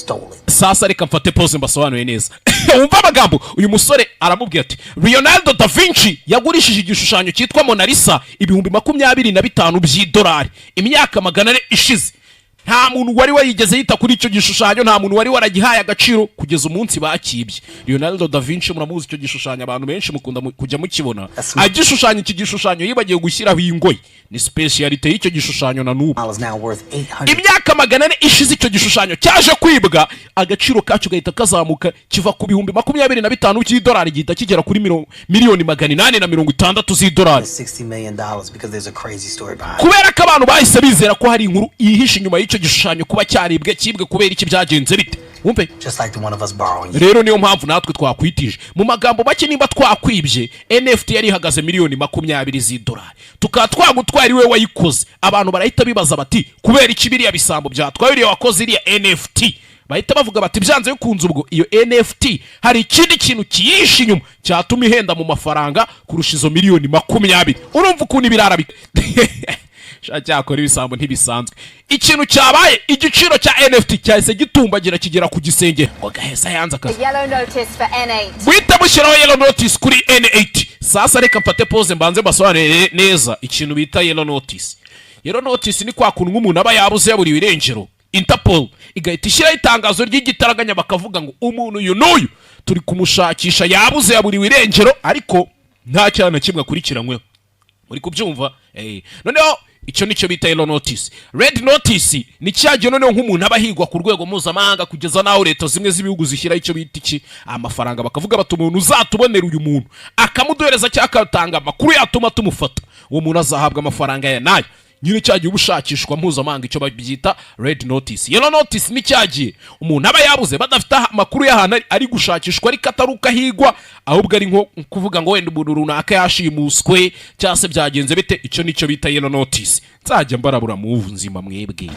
stole it. Sasa reka mfate pause mbasobanuye neza. Wumva amagambo uyu musore aramubwira ati: "Leonardo da Vinci yagurishije igishushanyo cyitwa Mona Lisa 25,000 by'idolari imyaka 400 ishize. Nta muntu wari warigeze yita kuri icyo gishushanyo, nta muntu wari waragihaye agaciro kugeza umunsi bakibye." Leonardo da Vinci muramuzi, icyo gishushanyo abantu benshi mukunda kujya mukibona. Agishushanya iki gishushanyo yibagiwe gushyiraho ingoyi, ni spécialité y'icyo gishushanyo na n'ubu. Is now worth 800 Imyaka 400 ishize icyo gishushanyo cyaje kwibwa, agaciro kacyo gahita kazamuka, kiva ku 25,000 by'idolari gihita kigera kuri miliyoni 860 z'idolari. $60 million because there's a crazy story behind it. Kubera ko abantu bahise bizera ko hari inkuru yihishe inyuma y'icyo gishushanyo, kuba cyaribwe, cyibwe kubera iki, byagenze bite? Wumve. Just like the one of us borrowing you. Rero niyo mpamvu natwe twakwitije. Mu magambo make, nimba twakwibye NFT yari ihagaze miliyoni 20 z'idolari, tukaba twagutwara iwe wayikoze, abantu barahita bibaza bati: "Kubera iki biriya bisambo byatwaye uriya wakoze iriya NFT?" Bahita bavuga bati: "Byanze bikunze ubwo iyo NFT hari ikindi kintu kiyihishe inyuma cyatuma ihenda mu mafaranga kurusha izo miliyoni 20." Urumva ukuntu ibirara bi sha cyakora ibisambo ntibisanzwe. Ikintu cyabaye, igiciro cya NFT cyahise gitumbagira kigera ku gisenge ngo gaheza yanze akazi. Yellow notice for N8. Guhita mushyiraho yellow notice kuri N8. Sasa reka mfate pause mbanze mbasobanurire neza ikintu bita yellow notice. Yellow notice ni kwa kuntu nk'umuntu aba yabuze, yaburiwe irengero, Interpol igahita ishyiraho itangazo ry'igitaraganya, bakavuga ngo umuntu uyu n'uyu turi kumushakisha, yabuze, yaburiwe irengero, ariko nta cyaha na kimwe akurikiranyweho. Muri kubyumva? Noneho icyo nicyo bita yellow notice. Red notice ni cya gihe noneho nk'umuntu aba ahigwa ku rwego mpuzamahanga, kugeza n'aho leta zimwe z'ibihugu zishyiraho icyo bita iki, amafaranga, bakavuga bati: "Umuntu uzatubonera uyu muntu akamuduhereza cyangwa akatanga amakuru yatuma tumufata, uwo muntu azahabwa amafaranga ya nayo." Nyine cya gihe uba ushakishwa mpuzamahanga, icyo babyita red notice. Yellow notice ni cya gihe umuntu aba yabuze, badafite amakuru y'ahantu ari gushakishwa, ariko atari uko ahigwa, ahubwo ari nko kuvuga ngo wenda umuntu runaka yashimuswe cyangwa se byagenze bite. Icyo nicyo bita yellow notice. Nzajya mbarabura mu nzima mwebwe.